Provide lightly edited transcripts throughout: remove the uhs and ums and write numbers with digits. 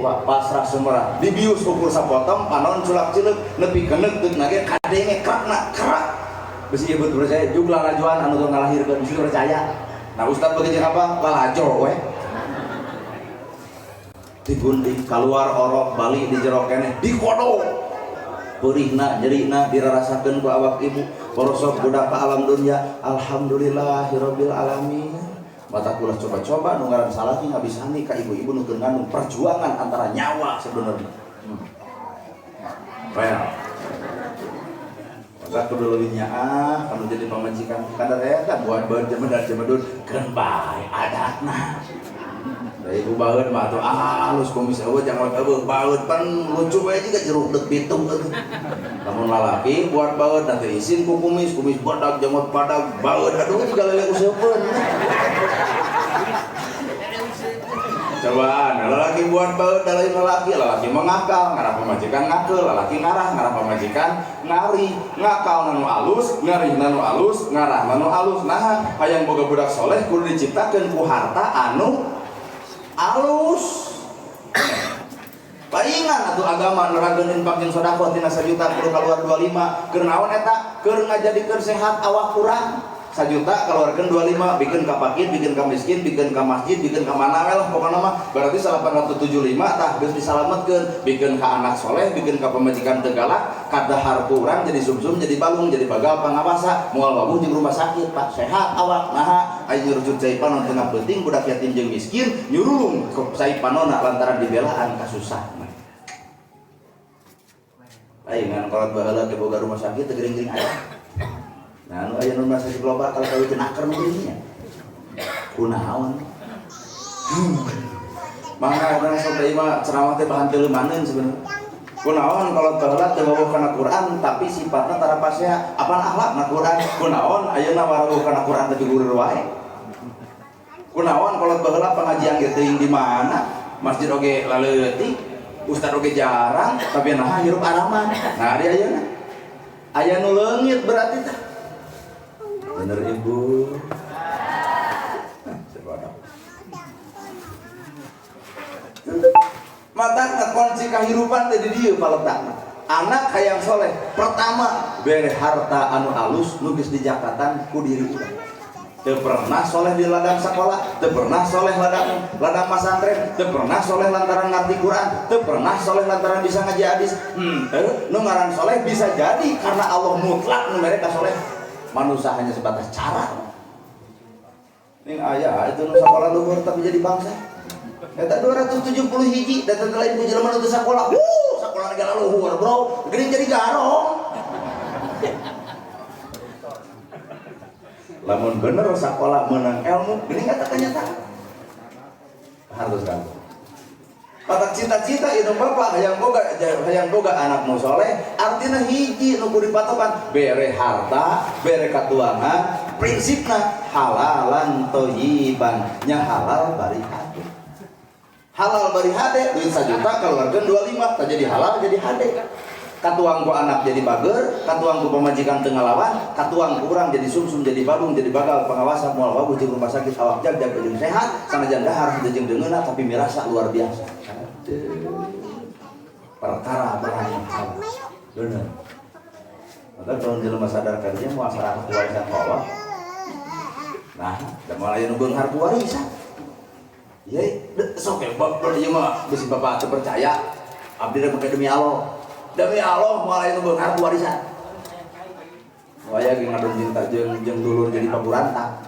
Pak, pasrah semerah. Dibius ukur sapotong, panon culak cileuk, nepi kenek teu nage kadenge krakna kerak. Bisi ieu percaya jug lalajoan anu teu ngalahirkeun bisi percaya. Nah ustad beuki jeung apa? Lalajo we. Digunting keluar orok bali di jero keneh dikodok. Perihna nyerina dirarasakeun ku awak ibu. Porosok budak ka alam dunya, alhamdulillahirabbil alamin. Mata kula coba-coba nu ngaran salaki ngabisani ka ibu-ibu nu keur ngandung perjuangan antara nyawa sebenarnya. Well. Maka kudu leuwih nyaah kanu jadi pamajikan kadar eta buat baeud jemedar jemedun keun bae adatna. Da ibu baeud mah atuh alus kumis eueuh janggot eueuh baeud pan lucu bae juga jeruk deuk pitung atuh. Lamun lalaki buat baeud nanti isin ku kumis, kumis badag janggot badag baeud aduh juga lele useupeun. Cobaan, lalaki buat baeud da lain lalaki, lalaki mengakal, ngarah pamajikan ngakeul, lalaki ngarah, ngarah pamajikan ngari, ngakal nanu alus, ngarih nanu alus, ngarah nanu alus. Nah, hayang boga budak soleh kudu diciptakeun ku harta anu alus. Paingan atuh agama nerangkeun infak jeung sedekah tina 1 juta kudu kaluar 25. Keur naon eta? Keur ngajadikeun sehat awak urang. 1 juta keluarkan 25, bikin ka fakir, bikin ka miskin, bikin ka masjid, bikin ka mana we lah pokona mah. Berarti 875 tah geus disalametkeun, bikin ka anak soleh, bikin ka pamajikan teu galak, kadahar ku urang jadi sumsum, jadi balung, jadi bagal pangawasa, moal wawuh jeung rumah sakit, Pak. Sehat awak. Naha aya nyurucut cai panon tengah peuting budak yatim jeung miskin nyurulung ke cai panonna lantaran dibelaan kasusah. Aing kolot baheula ke boga rumah sakit teu gering-gering aya. Nah, anu aya nu rumah sakit loba kalau kawin naker nu nya. Kunaon? Mangga urang sok deui mah ceramah teh bahan teu leumaneun sebenarnya. Kunaon kalau baheula teu wawuh kana Quran tapi sifatna tara pasea, apan akhlakna Quran. Kunaon ayeuna warawuh kana Quran tapi gurir wae. Kunaon kalau baheula pengajian ge teuing di mana? Masjid oge laleutik, ustad oge jarang, tapi nah hirup araman. Nah, ari ayeuna aya nu leungit berarti tah. Bener ibu. Mata kunci kehidupan teh di dieu paletakna. Anak hayang soleh pertama bere harta anu alus nu geus dijakatan ku diri urang. Teu pernah soleh di ladang sekolah, teu pernah soleh ladang ladang pasantren, teu pernah soleh lantaran ngerti Quran, teu pernah soleh lantaran bisa ngaji hadis. Nu ngaran soleh bisa jadi karena Allah mutlak nu mere ka soleh. Manusia hanya sebatas cara. Ning aya itu nu sakola luhur tapi jadi bangsa. Eta 270 hiji da teh lain ku jelema nu teu sakola. Wuh, sakola negara luhur, Bro. Geuning jadi garong. Lamun bener sakola menang ilmu, geuning eta kenyataan. Harus kan. Patak cita-cita itu bapak hayang boga anak nu soleh, artinya hiji nu kudu dipatokan, bere harta, bere katuangan, prinsipna halalan thayyiban, nya halal bari hade. Halal bari hade, duit 1 juta keluarkeun 25, tah jadi halal jadi hade. Katuang ku anak jadi bager, katuang ku pamajikan teu ngalawan, katuang ku urang jadi sumsum, jadi balung, jadi bagal pengawasan moal wawuh jeung rumah sakit awak jag-jag jeung sehat, sanajan dahar henteu jeung deungeunna tapi mirasa luar biasa. Perkara barang yang halal. Bener. Maka kalau jelema sadar kerja moal saraka ku warisan kolot. Nah, da moal aya nu beunghar ku warisan. Ye, sok ya bapak ieu mah bisi bapak teu percaya. Abdi rek make demi Allah. Demi Allah moal aya nu beunghar ku warisan. Waya ge ngadon cinta jeung dulur jadi paburantak.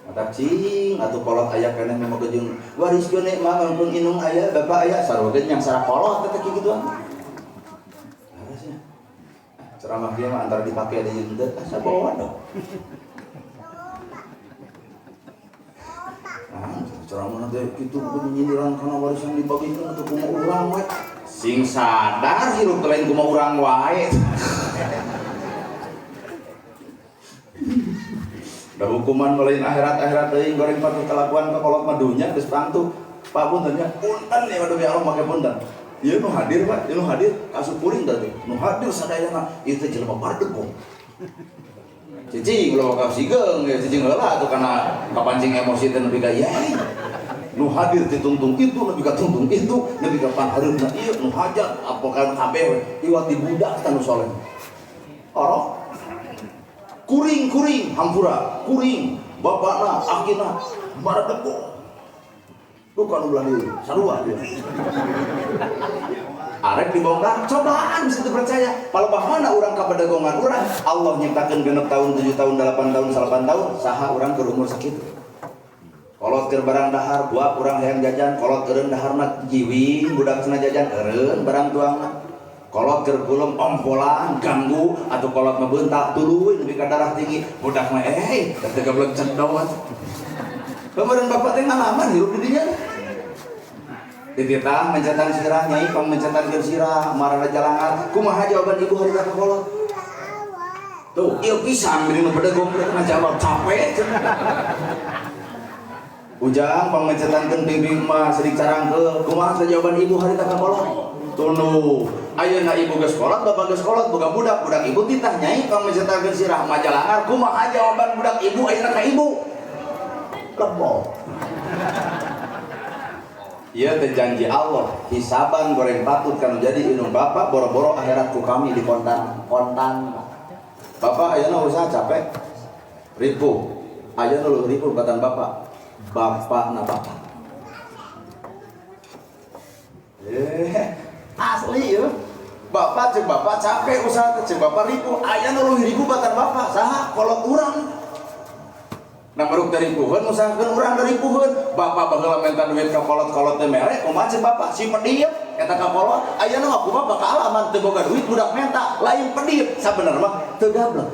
Mata cing atuh kolot aya keneh nu make jeung wariskeun mah ngangkung inung aya bapak aya sarua ge nyang sarah kolot teh kieu gituan. Harusnya. Ceramah dia mah antara dipake ada jeung teu asa bodoh. Nah, ceramah teh kitu kudu nyindiran kana warisan dibagikeun atuh kumaha urang we. Sing sadar hirup teh lain kumaha urang wae. Da hukuman lain akhirat-akhirat teuing goreng patuh kalakuan ka kolot mah dunya geus pangtu. Pak punten nya, punten ya demi Allah make punten. Ieu nu hadir Pak, ieu nu hadir asup kuring tadi. Nu hadir sadayana ieu teh jelema bardeg kok. Cicing ulah ka sigeung ya cicing heula atuh kana kapancing emosi teh nepi ka ieu. Nu hadir ti tungtung itu nepi ka tungtung itu nepi ka panghareupna ieu nu hajat apa kan kabeh we iwat di budak tah nu soleh. Orok kuring-kuring hampura kuring bapakna akina baradego bukan ulah dieu sarua dia. Arek dibongkar cobaan bisa dipercaya palebah mana urang ka pedagongan urang Allah nyiptakeun 6 tahun 7 tahun 8 tahun 9 tahun saha urang keur umur sakitu. Kolot keur barang dahar buak urang hayang jajan kolot eureun daharna jiwing budak cenah jajan eureun barang tuangna. Kolot keur kulem ompolan ganggu atau kolot mah beuntak tuluy nepi ka darah tinggi budak mah teh gablek cendol atuh. Kemarin bapak teh ngalaman hirup di dinya. Dititah mencetan sirah nyai pang mencetan keur sirah marana jalangan kumaha jawaban ibu harita ka kolot. Tuh ieu pisan bini nu bedegong rek ngajawab capek. Ujang pang mencetankeun bimbing mah sedik carangkeul kumaha teh jawaban ibu harita ka kolot. Tunduh ayeuna ibu geus kolot bapak geus kolot boga budak budak ibu titah nyai pang mencetankeun sirah majalangar kumaha jawaban budak ibu ayeuna ka ibu. Lebo. Ieu teh janji Allah, hisaban goreng patut kanu jadi indung bapak boro-boro akhirat ku kami di kontan kontan. Bapak ayeuna usaha capek. Ripuh. Ayeuna leuwih ripuh batan bapak. Bapak na bapak. Asli ya. Bapak cek bapak capek usaha teh cek bapak ripuh. Ayeuna leuwih ripuh batan bapak saha kolot urang. Nah meruk dari puhun, usahakeun urang dari puhun. Bapak baheula minta duit ka kolot-kolot teh mere, kumaha cek bapak si pedit eta ka kolot. Ayeuna mah kumaha bakal alaman teu boga duit budak menta, lain pedit sabenerna mah teu gablek.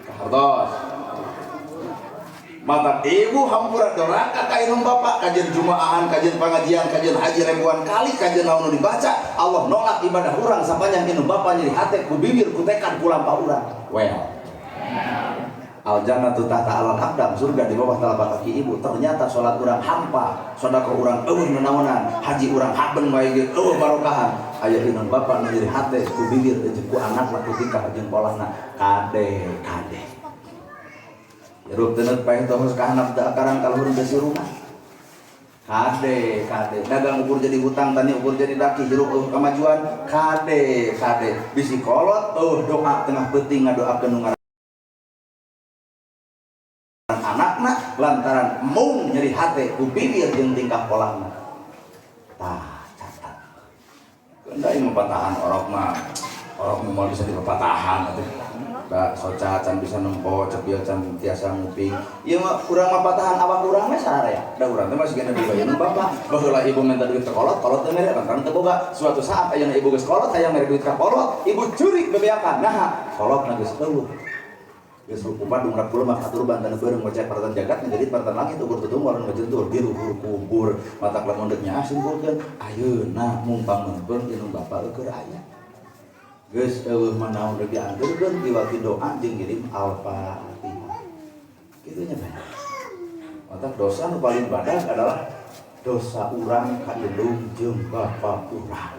Kahartos. Mata ibu hampura doraka ka indung bapak, kajian jumaahan, kajian pengajian, kajian haji ribuan kali, kajian naon nu dibaca, Allah nolak ibadah urang sapanjang indung bapak nyeri hate ku bibir ku tekad ku lampah urang. Well. Al jannatu tahta alal aqdam, surga di bawah telapak kaki ibu. Ternyata sholat urang hampa, sedekah urang eueuh nanaonan, haji urang haben wae ge eueuh barokahan. Aya indung bapak nu nyeri hate ku bibir jeung ku anakna ku tingkah jeung polahna kade kade. Hirup teu paeh tong ka handap da karang kaluhur besi rumah. Kade kade dagang ukur jadi hutang tani ukur jadi daki hirup eueuh kamajuan kade kade bisi kolot eueuh doa tengah peuting ngadoakeun nu ngaran anakna lantaran mung nyeri hate ku bibir jeung tingkah polahna. Tah catat. Keun ieu mah patahan orok mah orok mah moal bisa dipapatahan atuh. Da soca can bisa nempo cepil can tiasa nguping. Ieu mah urang mah patahan awak urang mah sararea. Da urang teh masih kena dibayar bapak. Baheula ibu minta duit ke kolot, kolot teh mere lantaran teu boga. Suatu saat ayeuna ibu geus kolot hayang mere duit ka kolot, ibu curik bebeakan. Naha, kolotna geus eueuh. Geus rukupan dungrak puluh mah katur bantan beureum ngocek paratan jagat menjadi paratan langit ukur tutung warna ngejentur di luhur kubur matak lamun deuk nyaah simpulkeun ayeuna mumpang meunpeun indung bapak keur aya. Geus eueuh mah naon deuk dianggeurkeun iwati doa jeung ngirim Al-Fatihah. Kitu nya bae. Matak dosa nu paling badag adalah dosa urang ka indung jeung bapa urang.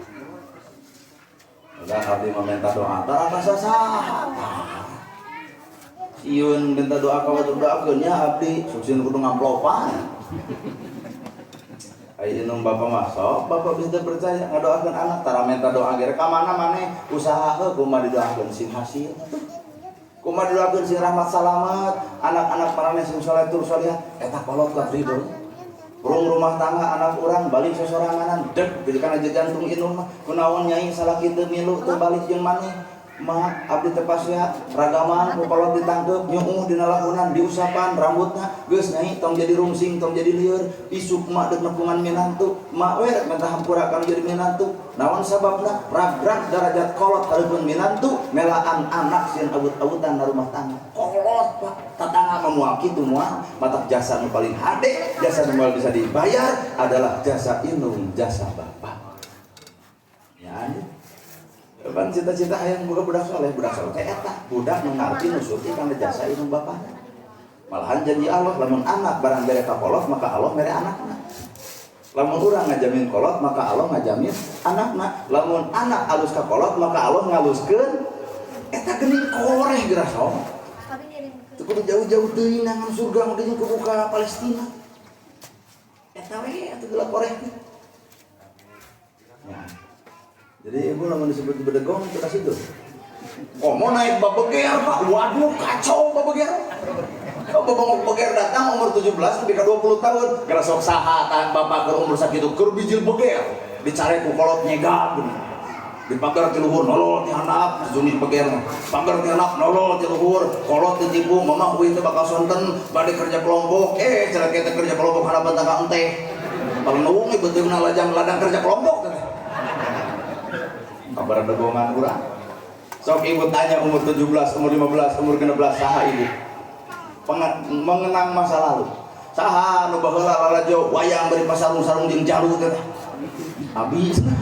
Maka abdi mah minta doa tara ka sasaha. Sieun minta doa ka batur doakeun nya abdi suksin kudu ngamplopan. Ai indung bapa mah sok bapak bisa percaya ngadoakeun anak tara minta doa ge ka mana maneh usaha heuh kumaha didoakeun sing hasil. Kumaha didoakeun sing rahmat salamat anak-anak maraneh sing saleh tur salihah eta kolot ka ridho. Urung rumah tangga anak urang balik sosoranganan deg jadi kana jantung indung mah kunaon nyai salaki teu milu teu balik jeung maneh. Ma abdi teh pasea ragaman ku kolot ditangkep nyuuh dina lakunan diusapan rambutna geus nyai tong jadi rungsing tong jadi lieur isuk mak deuk nepungan minantu mak we rek minta hampura kana jadi minantu naon sababna rag-rag darajat kolot hareupeun minantu melaan anak sieun awut-awutan na rumah tangga kolot pak tatangga mah moal kitu moal matak jasa nu paling hade jasa nu moal bisa dibayar adalah jasa indung jasa bapak ya. Ban cita-cita hayang boga budak soleh teh eta budak nu ngarti nu surti kana jasa indung bapana. Malahan janji Allah lamun anak barang bere ka kolot maka Allah mere anakna. Lamun urang ngajamin kolot maka Allah ngajamin anakna. Lamun anak alus ka kolot maka Allah ngaluskeun eta geuning koreh geura sok. Teu kudu jauh-jauh teuing nangan surga mah geuning kubuka Palestina. Eta we atuh geula koreh teh. Ya. Jadi ibu lamun disebut bedegong itu kasih tuh. Oh, mau naik babeger, Pak. Waduh, kacau babeger. Oh, babang beger datang umur 17 lebih ke 20 tahun. Geura sok saha tahan bapak keur umur sakitu keur bijil beger. Dicari ku kolot nyegap gini. Di pagar ti luhur nolol ti handap, zuni beger. Pagar ti handap nolol ti luhur, kolot ditipu, mama uih teh bakal sonten bade kerja kelompok. Eh, cara kita kerja kelompok harapan tangga enteh. Paling beuteungna ladang ladang kerja kelompok teh. Kabar degongan urang. Sok ibu tanya umur 17, umur 15, umur 16 saha ibu? Mengenang masa lalu. Saha nu baheula lalajo wayang bari pasarung-sarung jeung jalu teh. Habis lah.